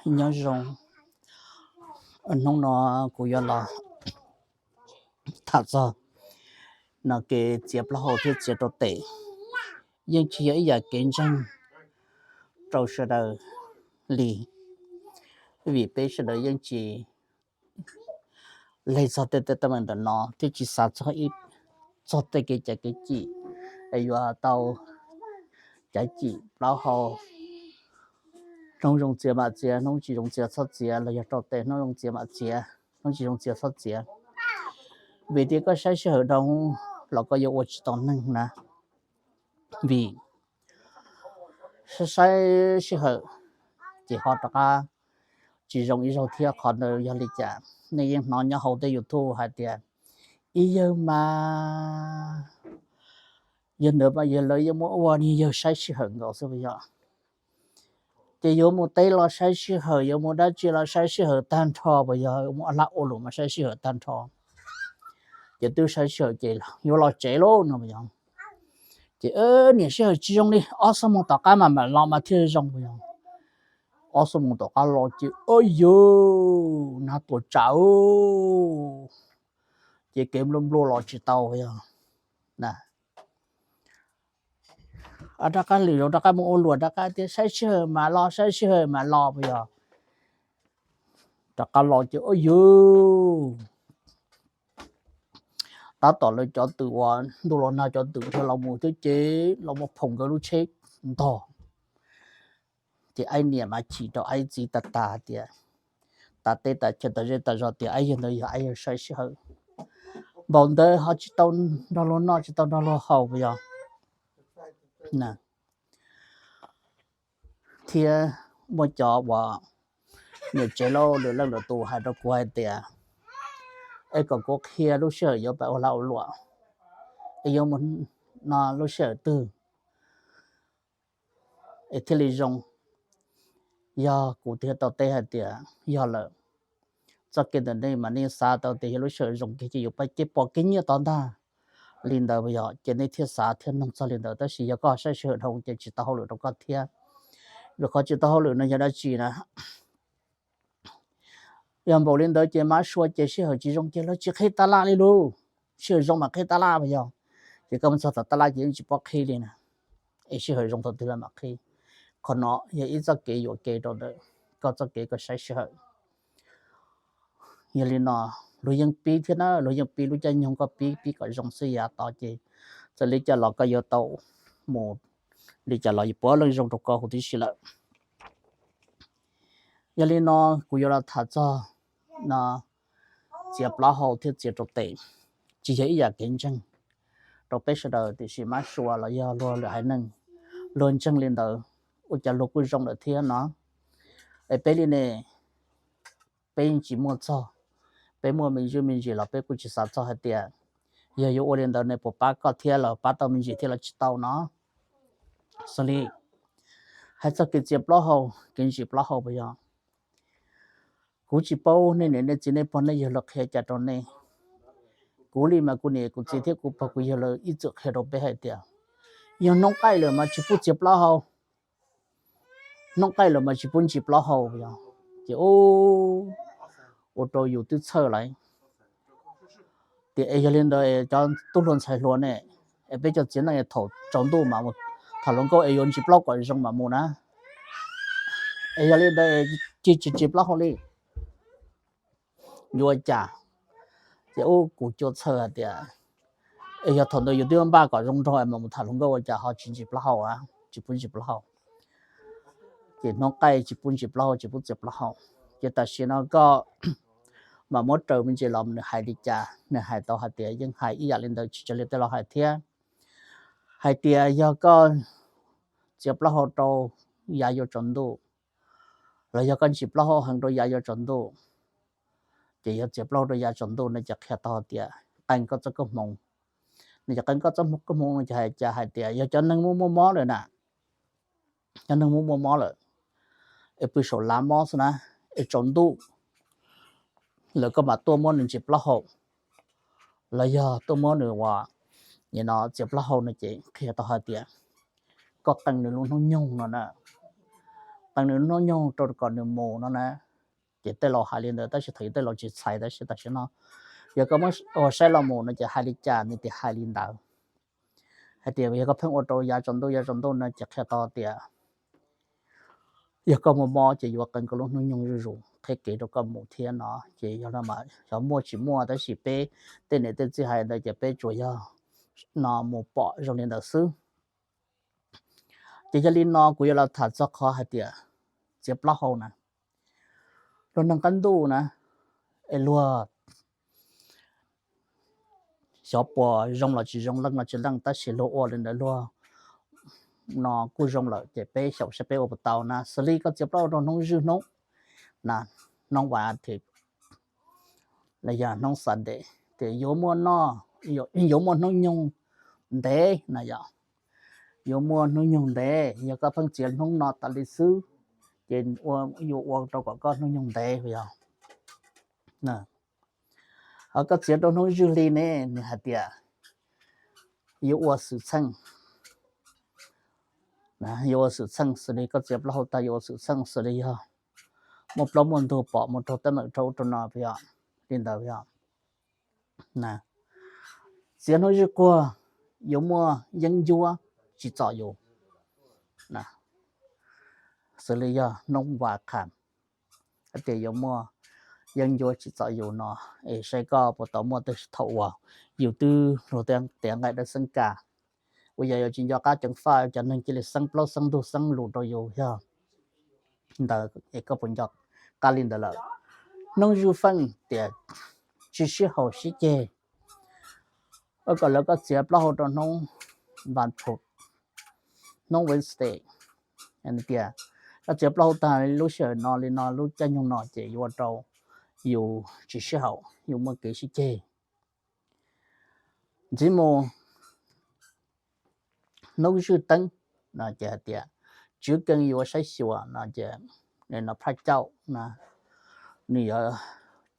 Nyob zoo, hnub no kuv yuav los tham txog no kev txiav plaub hau thiab txiav rau tes, yeej tsis yog ib yam kev ntseeg rau sawv daws li, vim peb sawv daws yeej tsis leg txog tej teeb meem ntawm no thiab tsis xav txog ib, txog tej kev cai kev cim es yuav tau caiv cim plaub hau, hnub zoo txiav mam txiav, hnub tsis zoo txiav txhob txiav, los yog rau tes hnub zoo txiav mam txiav, hnub tsis zoo txiav txhob txiav. Vim tias koj saib sij hawm dhau los koj yuav ua tsis tau neeg na. Vim saib sij hawm ces ho rov qab tsis zoo ib zaug thiab. Qhov ntawd yog li cas? Nej yeej hnov nyob hauv tej YouTube hais tias ib yawg mas, yawg ntawd mas yawg lawv yeej muab ua niag yawg saib sij hawm nkaus xwb puas yog? Ces yuav mus teb los saib sij hawm, yuav mus dab tsi los saib sij hawm tag nrho puas yog? Mus hlab ua lus mas saib sij hawm tag nrho. Ces twb saib sij hawm ces yuav los tsev lauj no puas yog? Ces niam sij hawm tsis zoo li, ob xuab moos tom qab mas mam los mas thiaj zoo puas yog? Ob xuab moos tom qab los ces ua yuv nag tuam tsam, ces kev nplua nplua los tsis tau puas yog? Rov qab lwm zaus rov qab mus ua luam rov qab tias saib sij hawm mam los, saib sij hawm mam los puas yog? Rov qab los ces ua yuv, tab tom lawv cov twm uas ntuj los nag cov twm nrhiav los mus thiab ces los mus phoom nkawd lub tsheb ntog. Ces aib niam mas chim rau aib txiv tas tas tias, tas teb tas chaw tas zej tas zos tias aib yawg ntawd yog aib yawg saib sij hawm. Npaum ntawd ho tsis tau nrog luag noj tsis tau nrog luag haus puas yog? Thiab muaj cov uas niam tsev lawm lwm leej lwm tus hais rau kuv hais tias, es kom kuv qhia lub sij hawm yuav pab ua lag ua luam, es yuav mus no lub sij hawm twg es thiaj li zoo. Yog kuv thiaj tau teb hais tias yog lawm, txoj kev ntawm nej mas nej xav tau tias yog lub sij hawm zoo kiag ces yuav pab ceb pom kev nyiaj tod ntag li ntawd puas yog? Ces nej thiaj xav thiaj noog txog li ntawd. Tab sis yog koj saib sij hawm dhau ces tsis tau hauj lwm rau koj thiab. Vim qhov tsis tau hauj lwm no yog dab tsi na? Yog npaum li ntawd ces mab sua ces sij hawm tsis zoo ces lawv tsis qhib tab laj li lauj. Sij hawm zoo mas qhib tab laj puas yog? Ces koj mus txog tom tab laj ces yeej tsis pub qhib li na. Es sij hawm zoo thaum twg los mam qhib. Qhov no yog ib txoj kev yuam kev rau ntawm koj txoj kev koj saib sij hawm. Yog li no, luag yeej pib thiab na, luag yeej pib lub caij nyoog, koj pib pib kom zoo xwb yav tod ces txawm li cas los koj yuav tau mus li cas los puav leej zoo rau koj huv tib si lawm. Yog li no, kuv yuav los tham txog no txiav plaub hau thiab txiav rau tes, tsis yog ib yam kev ntseeg rau peb sawv daws tiam sis mab sua los yog luag lwm haiv neeg luag ntseeg li ntawd, ua cas luag kuj zoo lawm thiab no. Es peb li ne, peb yeej tsis muaj txog, peb muaj me ntsis me ntsis los peb kuj tsis xav txog hais tias yog yuav ua li ntawd ne puas pab koj thiab los pab tau me ntsis thiab los tsis tau no. Xws li hais txog kev txiav plaub hau, kev ntsim plaub hau puas yog? Kuv tsis paub nej niam nej txiv nej pog nej yawg lawv qhia cas rau nej. Kuv li mas kuv niam kuv txiv thiab kuv pog kuv yawg lawv ib txwm qhia rau peb hais tias yog hnub qaij lawm mas tsis pub txiav plaub hau, hnub qaij lawm mas tsis pub ntsim plaub hau yog. Ces ua rau yus twb txhawj lawm. Tias es yog li ntawd cov tub hluas ntxhais hluas ne, es peb cov txiv neej thaum tsaus ntuj mas mus tham hluas nkauj es yuav ntsim plaub kom zoo mas mus na. Es yog li ntawd cia tsis ntsim plaub hau li, yuav ua cas? Ces ua kuv cuab txhawj hais tias es yog thaum ntawd yus twb npaj kom zoo nraug es mas mus tham hluas nkauj ua cas ho tsis ntsim plaub hau, tsis pub ntsim plaub hau? Ces hnub qaij tsis pub ntsim plaub hau, tsis pub txiav plaub hau. Ces tam sim no koj mam muab raws me ntsis los nws hais li cas, nws hais tau hais tias yeej hais ib yam li ntawd tsis tsawg li tej los hais thiab. Hais tias yog koj txiav plaub hau rau yav yuav tsaus ntuj, los yog koj ntsim plaub hau heev rau yav yuav tsaus ntuj, ces yog txiav plaub hau rau yav tsaus ntuj no ces qhia tau hais tias qee koj txoj koob hmoov. No ces qee koj txoj koob hmoov no ces hais cas hais tias yog cov neeg muaj muaj mob lawm na, cov neeg muaj muaj mob lawm, es pw saum lav mob xwb na, es tsaus ntuj lawm koj mam tuaj muab nws ntsim plaub hau, los yog tuaj muab nws ua, no txiav plaub hau no ces qhia tau hais tias koj qee nws lub hnub nyoog no na. teev nws hnub nyoog rau kom nws mus no na. Ces tej laus hais li ntawd tab sis thaum ub tej laus tsis txhais, tab sis tam sim no yog koj muab ua saib los mus no ces hais li cas nws tias hais li ntawd. Hais tias yog koj pheej ua rau yav tsaus ntuj yav tsaus ntuj no ces qhia tau tias yog koj muaj mob ces yuav qee koj lub hnub nyoog zuj zus qhib kev rau koj mus thiab no. Ces yog no mas xyov muaj tsis muaj, tab sis peb tej niam tej txiv hais ntawd ces peb tsuas yog no mus pom zoo li ntawd xwb. Ces yog li no kuv yuav los tham txog qhov hais tias txiav plaub hau na, luag neeg qab ntuj na, es luag xyov puas zoo los tsis zoo, leej los tsis leej, tab sis luag ua li ntawd luag no kuj zoo lawm ces peb xyaum saib peb ua puas tau na. Xws li koj txiav plaub hau rau hnub zwj hnub na, hnub vas thiv los yog hnub Sunday ces yuav muaj no, yuav muaj hnub nyoog ntev na yom. Yuav muaj hnub nyoog ntev, yog koj pheej txiav hnub no tas li xwb ces yuav ua rau kom koj hnub nyoog ntev yog. Ho koj txiav rau hnub zwj hli ne, nws hais tias yuav ua xwm txheej, yuav ua xwm txheej xws li koj txiav plaub hau tag yuav ua xwm txheej xws li yog muaj plaub muaj ntug pom mus raug teeb meem rau ub rau no yog li ntawd yog. Txiav hnub zwj quag yuav muaj yeeb ncuab tsim txom yus, xws li yog hnub vas kham hais tias yuav muaj yeeb ncuab tsim txom yus no, es saib koj puas tau muaj tej thaum uas yus twb luag tiav nqaij dawb xeeb ka, uas yog yuav tsis nco qab ceev faj cov neeg cia li xeeb plaub xeeb ntug xeeb lus rau yus yog ntawd es koj puas nco qab li ntawd lawm. Hnub zwj feej tias tsis sib haum sib ceg, kom lawv koj txiav plaub hau rau hnub vas phuv, hnub Wednesday tias koj txiav plaub hau tag lub sij hawm no li no lub caij nyoog no ces yuav ua rau yus tsis sib haum, yus muaj kev sib ceg. Ntxiv mus hnub zwj teeb no ces hais tias tswv kees yuav saib xyuas no ces no phaj cauj no nws yuav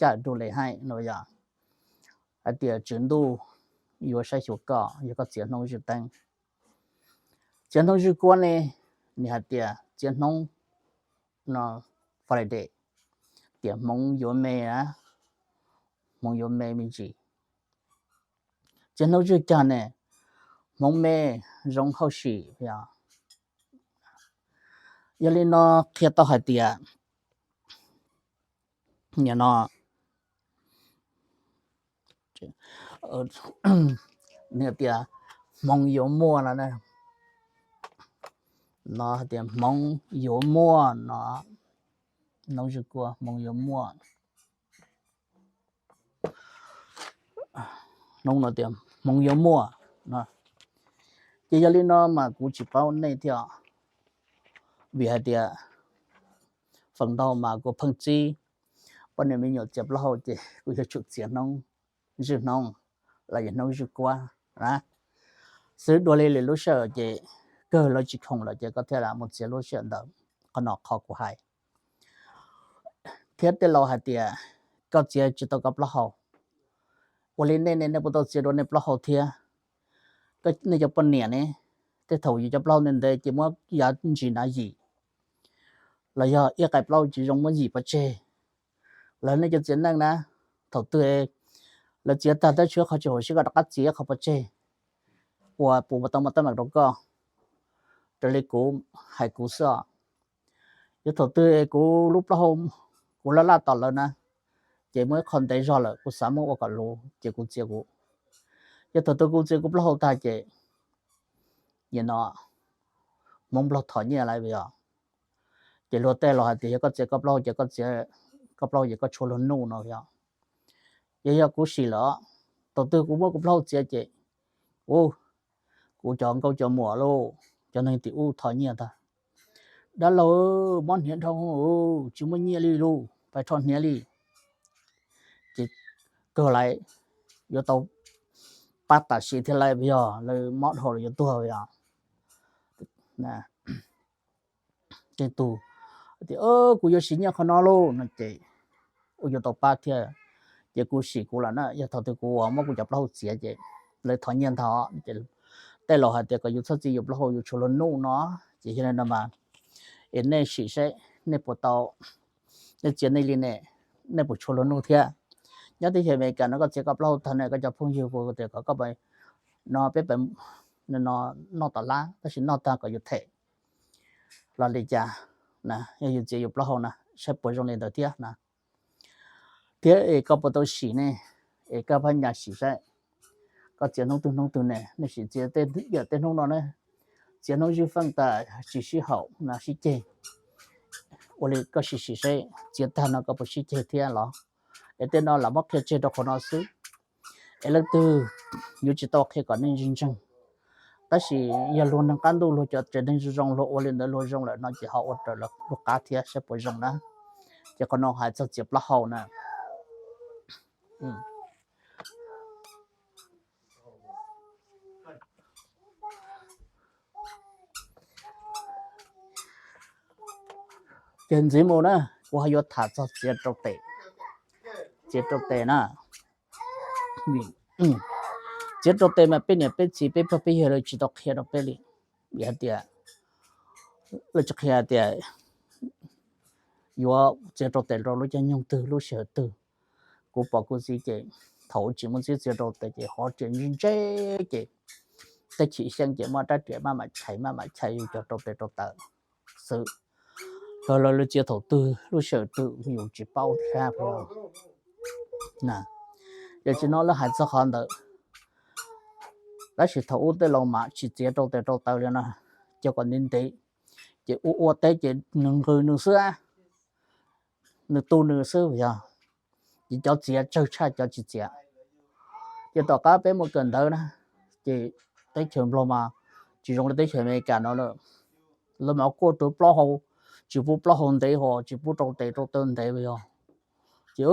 caj du le haij no yog hais tias tswv ntuj yuav saib xyuas koj yog koj txiav hnub zwj teeb. Txiav hnub zwj kuab ne, nws hais tias txiav hnub no Friday tias hmoov yuav me, hmoov yuav me me ntsis. Txiav hnub zwj cag ne, hmoov me zoo hauj sim. Yog li no qhia tau hais tias no tias hmoov yuav muaj no, no hais tias hmoov yuav muaj no, hnub zwj kuab hmoov yuav muaj, hnub no tias hmoov yuav muaj no. Ces yog li no mas kuv tsis paub nej thiab, vim hais tias feem ntau mas kuv pheej txib poj niam me nyuam txiav plaub hau ces kuv yuav tsum txiav hnub zwj hnub los yog hnub zwj kuab na. Xwb dua li lwm lub sij hawm ces kawg lawv tsis khoom lawm ces koj thiaj mus txiav lub sij hawm ntawd. Qhov no qhov kuv hais. Thiab tej laus hais tias koj txiav tsis tau koj plaub hau, ua li nej ne nej puas tau txiav dua nej plaub hau thiab? Nej cov poj niam ne, tej thaum yus cov plaub hau ntev ntev ces muab yav ntsis na yim, los yog ib qais plaub hau tsis zoo muab yim pov tseg. Los nej cov txiv neej na, thaum twg lawv txiav tag tab tshuav qhov tsis haum sib koj rov qab txiav qhov pov tseg, uas puas tau muaj teeb meem rau koj. Raws li kuv hais kuv xwb os, yog thaum twg kuv lub plaub hau kuv laj laj tom lawv na, ces muaj ib qho ntev zog lawm kuv xav muab ua kom luv ces kuv txiav kuv. Yog thaum twg kuv txiav kuv plaub hau tag ces nim no Hmoob Nplog thom nyiaj lawm yog. Ces luag tej laus hais tias yog koj txiav koj plaub hau ces koj txiav koj plaub hau ces koj tshuav luag nuj no yog. Yog yog kuv sim lawm, thaum twg kuv muab kuv plaub hau txiav ces, u, kuv cov nkauj cov muam lauj, cov neeg tim ub thom nyiaj ntag. Dab laug, mob hniav dhau, tsis muaj nyiaj li lauj, pais rho hniav li. Ces kawg lawm, yuav tau pab tam sim thiaj li yog lawv mob dhau lawm yuav tuag yog. Tej tus tias kuv yuav siv nyiaj qhov no lauj no ces, ua yuav tau pab thiab. Ces kuv sim kuv lawm na, yog thaum twg kuv muab kuv cov plaub hau txiav ces lawv thov nyiaj ntag. Ces tej laus hais tias kom yus txhob txiav yus plaub hau yus tshuav luag nuj no, ces yog li no mas Es nej sim saib nej puas tau, nej txiav nej li ne, nej puas tshuav luag nug thiab? Nyob teb chaws Amelikas no koj txiav koj plaub hau tag ne, koj cov phooj ywg puas tias kom koj no peb noj tom lab, tab sis noj tag kom yus them los li cas? Yog yus txiav yus plaub hau na, saib puas zoo li ntawd thiab na. Thiab es koj puas tau sim ne, es koj phab nyas sim saib koj txiav hnub twg hnub twg ne, nej sim txiav tej hnub no ne, txiav hnub zwj feej tas tsis sib haum no sib ceg. Ua li koj sim sim saib txiav tag no koj puas sib ceg thiab los? Es tej no lam muab qhia tseg rau qhov no xwb, es leej twg yuav tsis tau qhia kom nej ntseeg ntseeg. Tab sis yog luag neeg qab ntuj luag cov tsev neeg zoo zoo luag ua li ntawd luag zoo lawm no ces ho ua raws luag qab thiab saib puas zoo na. Ces qhov no hais txog txiav plaub hau na. Ces ntxiv mus na, kuv ho yuav tham txog txiav rau tes. Txiav rau tes na, txiav rau tes mas peb niam peb txiv peb pog peb yawg lawv tsis tau qhia rau peb li. Vim hais tias lawv tsis qhia tias yuav txiav rau tes rau lub caij nyoog twg lub sij hawm twg. Kuv pom kuv txiv ces thaum tsis muaj txiv txiav rau tes ces hov riam ntse ntse ces teb chim xyeej ces muaj rab riam maj mam chais maj mam chais yus cov rau tes rau taw xwb. Los lawv txiav thaum twg lub sij hawm twg yus tsis paub thiab. Yog tsis no lawv hais txog qhov ntawd, tab sis thaum ub tej laus mas tsis txiav rau tes rau taw li no, cog kom ntev ntev, ces ua ua teb ces nws nqws nws xwb, nws tu nws xwb yog. Ces cov txiav tsawg tshaj cov tsis txiav. Ces tom qab peb mus kawm ntawv na, ces teb chaws Nplog mas tsis zoo li teb chaws Amelikas no lawm. Lawv mas quaj rau plaub hau, tsis pub plaub hau ntev ho tsis pub rau tes rau taw ntev yog. Ces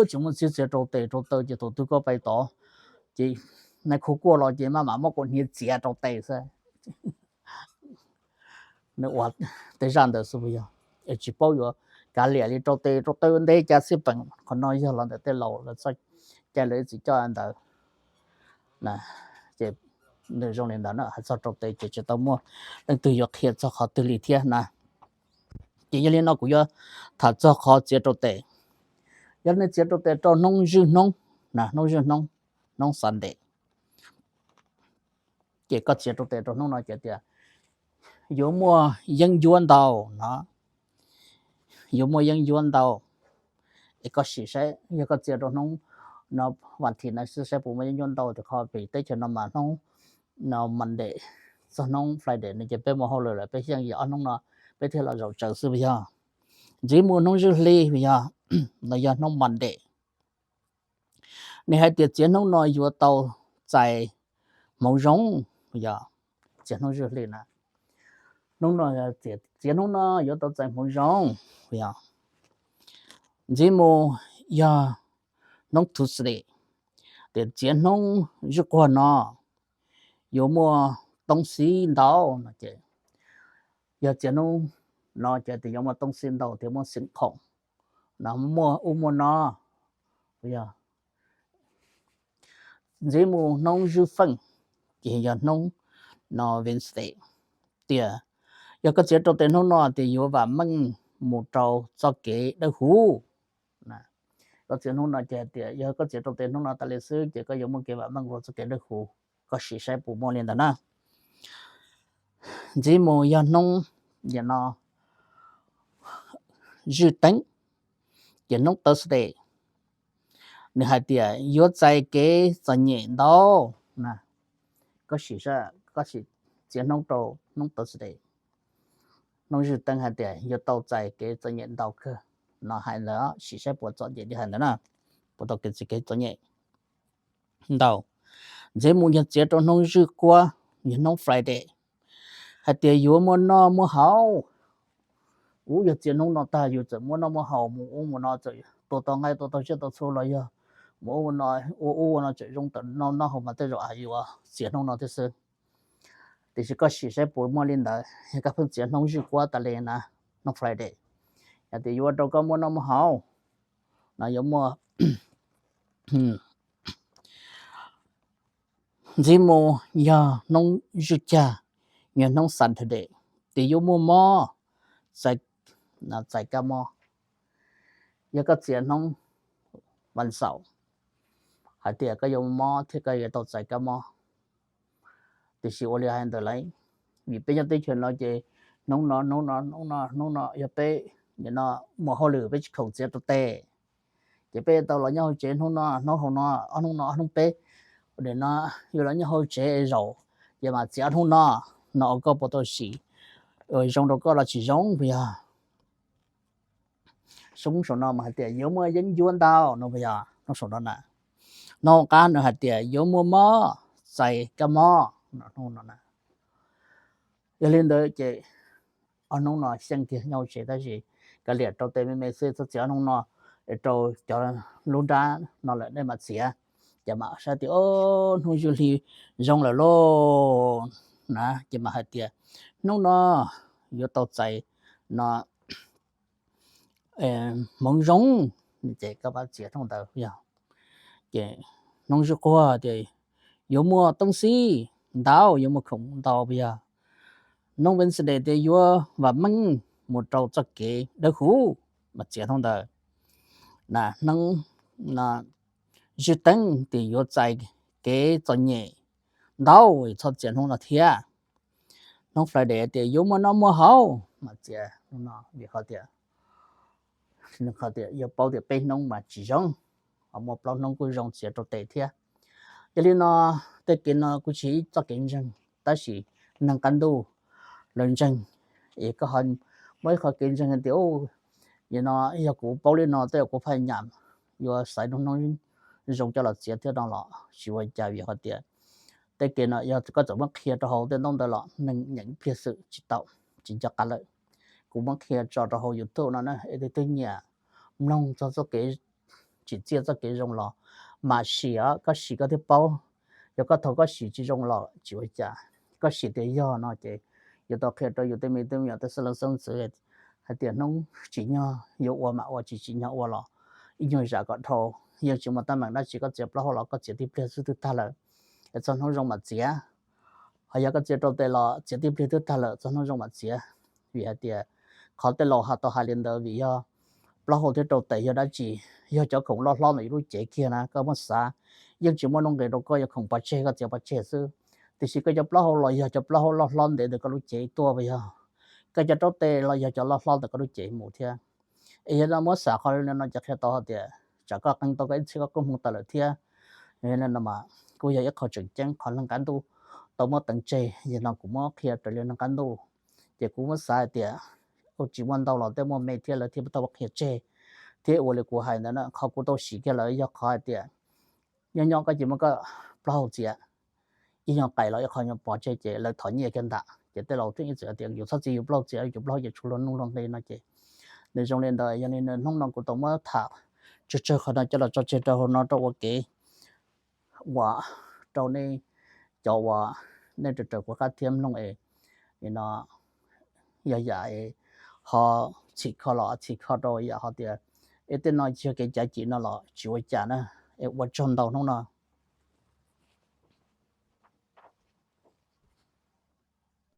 tsis muaj txiv txiav rau tes rau taw ces thaum twg koj pais tod ces nais khu quaj los ces maj mam muab kaus hniav txiav rau tes xwb. Nws ua tej zaj ntawd xwb puas yog? Es tsis paub yuav kav liam li rau tes rau taw ntev cas xij peem. Qhov no yog los ntawm tej laus lawv txoj cai lawv ib txwm coj ntawd. Ces nws zoo li ntawd na, hais txog rau tes ces tsis tau muaj leej twg yuav qhia txog qhov twg li thiab na. Ces yog li no kuv yuav tham txog qhov txiav rau tes. Yog nej txiav rau tes rau hnub zwj hnub, hnub zwj hnub, hnub Sunday, ces koj txiav rau tes rau hnub no ces tias yuav muaj yeeb ncuab ntau no, yuav muaj yeeb ncuab ntau. Es koj sim saib yog koj txiav rau hnub no, vas thiv no xwb saib puas muaj yeeb ncuab ntau. Tias qhov pem teb chaws no mas hnub no Monday txog hnub Friday no ces peb mus hauj lwm lawm, peb xyeej yog ob hnub no peb thiaj los zaum tsawv xwb puas yog? Ntxiv mus hnub zwj hli puas yog, los yog hnub Monday. Nws hais tias txiav hnub no yuav tau txais hmoov zoo, yog txiav hnub zwj hli na, hnub no, txiav hnub no yuav tau txais hmoov zoo, yog. Ntxiv mus yog hnub Tuesday, tias txiav hnub zwj quag no yuav muaj toob xib ntau no ces, yog txiav hnub no ces tias yuav muaj toob xib ntau thiab muaj xeem khoom, no muaj ub muaj no, yog. Ntxiv mus hnub zwj feej, ces yog hnub no Wednesday, tias yog koj txiav rau tes hnub no tias yuav vam meej mus rau txoj kev dawb huv. Koj txiav hnub no ces tias yog koj txiav rau tes hnub no tas li xwb ces koj yuav muaj kev vam meej mus rau txoj kev dawb huv. Koj sim saib puas muaj li ntawd na. Ntxiv mus yog hnub, yog no zwj teeb, ces hnub Thursday, nws hais tias yuav txais kev txom nyem ntau. Koj sim saib, koj sim txiav hnub rau hnub Thursday, hnub zwj teeb hais tias yuav tau txais kev txom nyem ntau kawg no hais ntawd, sim saib puas txom nyem li hais ntawd na, puas tau kev txais kev txom nyem ntau. Ntxiv mus yog txiav rau hnub zwj kuab, yog hnub Friday, hais tias yuav muaj noj muaj haus. Ub, yog txiav hnub no tag yus txawm muaj noj muaj haus mus ub mus no txawm tua tau nqaij tua tau tsiaj tau txhu los yog mus ub mus no, ua ub ua no tseem zoo tawm noj noj haus mas tej zaum yuav txiav hnub no thiab xwb. Tiam sis koj sim saib puas muaj li ntawd, yog koj pheej txiav hnub zwj kuab tas li na, hnub Friday, yog tias yuav ua rau koj muaj noj muaj haus no yuav muaj. Ntxiv mus yog hnub zwj cag, yog hnub Saturday, tias yuav muaj mob, txais kab mob. Yog koj txiav hnub vas xaum hais tias koj yuav mob thiab koj yuav tau txais kab mob. Tiam sis ua li hais ntawd lawm, vim peb nyob teb chaws no ces hnub no hnub no hnub no hnub no yog peb nim no muaj hauj lwm peb tsis khoom txiav rau tes, ces peb tau los nyob hauv tsev hnub no hnub hauv no, ob hnub no ob hnub peb, nim no yuav los nyob hauv tsev zaum, ces mam txiav ob hnub no, no ua koj puas tau sim, zoo rau koj los tsis zoo puas yog? Hnub saum no mas hais tias yuav muaj yeeb ncuab ntau no puas yog? Hnub saum no na, hnub qab no hais tias yuav muaj mob, txais kab mob no. Yog li ntawd ces ob hnub no xyeej kiag nyob hauv tsev tab sis kav liam rau tes me me xwb, txhob txiav ob hnub no, rau cov lub nrab no lawm nej mam txiav. Ces mam saib tias hnub ywg hli zoo lawm lauj na, ces mam hais tias hnub no yuav tau txais no hmoov zoo, ces koj mam txiav hnub ntawd yog. Ces hnub ywg quag tias yuav muaj toob xib ntau, yuav muaj khoom ntau puas yog? Hnub Wednesday tias yuav vam meej mus rau txoj kev dawb huv, mam txiav hnub ntawd. Hnub ywg teeb tias yuav txais kev txom nyem ntau, txhob txiav hnub no thiab. Hnub Friday tias yuav muaj noj muaj haus, mam txiav hnub no vim qhov tias, qhov tias yog paub tias peb hnub mas tsis zoo, ho muaj plaub hnub kuj zoo txiav rau tes thiab. Yog li no tej kev no kuj tsis yog ib txoj kev ntseeg, tab sis neeg qab ntuj lawv ntseeg, es koj ho muaj ib qhov kev ntseeg tias nim no yog kuv paub li no tej zaum kuv phaj nyam yuav xaiv hnub zoo coj los txiav thiab no los tsis ua cas vim qhov tias tej kev no yog koj txawm muab qhia rau hauv tej ntaub ntawv los neeg nyeem ib pliag xwb tsis tau, tsis nco qab lawm. Kuv muab qhia tso rau hauv YouTube no na, es leej twg nyiam mloog txog txoj kev tsim txiaj txoj kev zoo los mam sim, koj sim koj thiaj paub. Yog koj thaum koj sim tsis zoo los tsis ua cas, koj sim tias yog no ces yuav tau qhia rau yus tej me tub me nyuam tej xeeb leej xeeb ntxwv hais tias hnub tsim nyog yuav ua mam ua, tsis tsim nyog ua los ib nyuag zam kom dhau, yeej tsis muaj teeb meem dab tsi, koj txiav plaub hau los koj txiav tib pliag xwb twb tag lawm, es txog hnub zoo mam txiav. Ho yog koj txiav rau tes los txiav tib pliag twb tag lawm, txog hnub zoo mam txiav. Vim hais tias qhov tej laus tau hais li ntawd vim yog plaub hau thiab rau tes yog dab tsi? Yog cov khoom loj hlob ntawm yus lub cev kiag na, koj muab xav, yeej tsis muaj nuj nqis rau koj, yog khoom pov tseg koj txiav pov tseg xwb. Tiam sis koj cov plaub hau los yog cov plaub hau loj hlob ntev ntawm koj lub cev tuaj puas yog? Koj cov rau tes los yog cov loj hlob ntawm koj lub cev mus thiab. Es yog no muab xav qhov li no ces qhia tau hais tias tsam koj qee tau koj ib txhia koj kuj hmoo tawm lawm thiab. Yog li no mas kuj yog ib qho tseem ceeb qhov neeg qab ntuj tau muab teev tseg, yog no kuv muab qhia raws li neeg qab ntuj. Ces kuv muab xav hais tias ua tsis muaj ntau los tej muaj me thiab lawv thiaj tau muab qhia tseg. Thiab ua li kuv hais ntawd na, qhov kuv tau sim kiag lawm yog qhov hais tias nyob nyob koj ces muab koj plaub hau txiav, ib nyuag qais los ib qho nyuag pov tseg ces lawv thov nyiaj kiag ntag. Ces tej laus thiaj ib txwm hais tias yus txhob txiav yus plaub hau txiav, yus plaub hau ces tshuav luag nuj luag nqi no ces. Nws zoo li ntawd, yog li nws hnub no kuv tau muab tham tsawg tsawg qhov no coj los tso tseg rau hauv no rau ua kev uas rau nej cov uas nej raws raws kuv qab thiab mloog es, no yog yam es ho txhim kho los txhim kho rau yam ho tias, es tej no tsis yog kev cav cim no los tsis ua cas na. Es ua tsaug ntau hnub no.